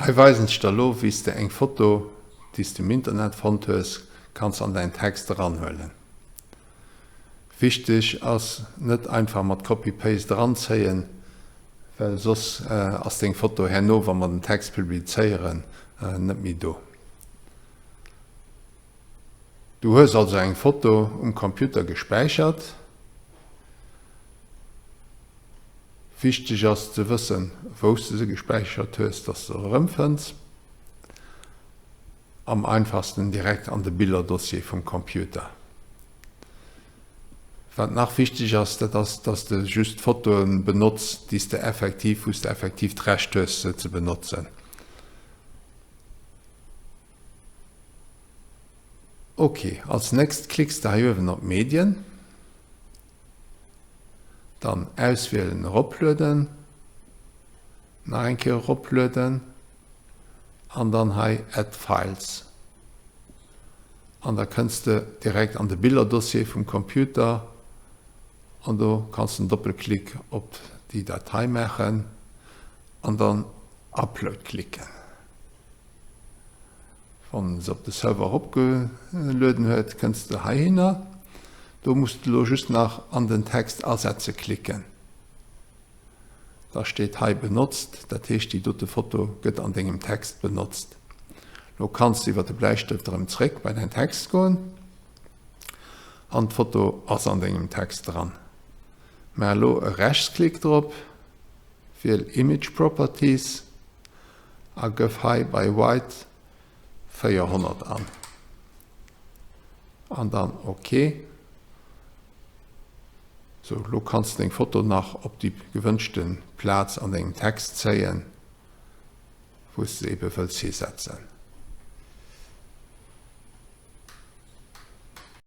Hei weisen ech der elo wéi s de eng Foto déi s de um Internet fonnt hues kanns an däin Text eranhuelen. Wichteg ass net einfach mat Copy Paste eranzéien, well soss ass deng Foto herno wa mer den Text publizéieren net méi do. Du hues also eng Foto um Computer gespäichert. Wichteg ass ze wëssen, wou s de se gespäichert hues, dass de se erëmfënns. Am einfachsten direkt an de Billerdossier vum Computer. Wat nach wichteg ass, dat ass, dass de just Fotoe benotz, déi s de effektiv, wou s de effektiv d'Recht hues, se ze benotzen. Ok, als nächst klicks de hei uewen op Medien. Dann auswielen eroplueden, nach eng Kéier eroplueden an dann hei Add Files an da kënns de direkt an de Billerdossier vum Computer an do kanns de en Doppelklick op déi Datei maachen an dann Upload klicken. Wann se op de Server eropgelueden huet, kënns de heihinner. Do muss de lo just nach an den Text asetze klicken. Da steet hei benotzt, dat heescht déi dote Foto gëtt an dengem Text benotzt. Lo kanns de iwwer de Bläistëft erëm zréck bei däin Text goen an d'Foto ass an dengem Text dran. Maach elo e Rechtsklick drop, wiel Image Properties. A gëff hei bei White 400 an. An dann ok. Sou, lo kanns de deng Foto nach op déi gewënschte Plaz an dengem Text zéien, wou s de se ebe wëlls hisetzen.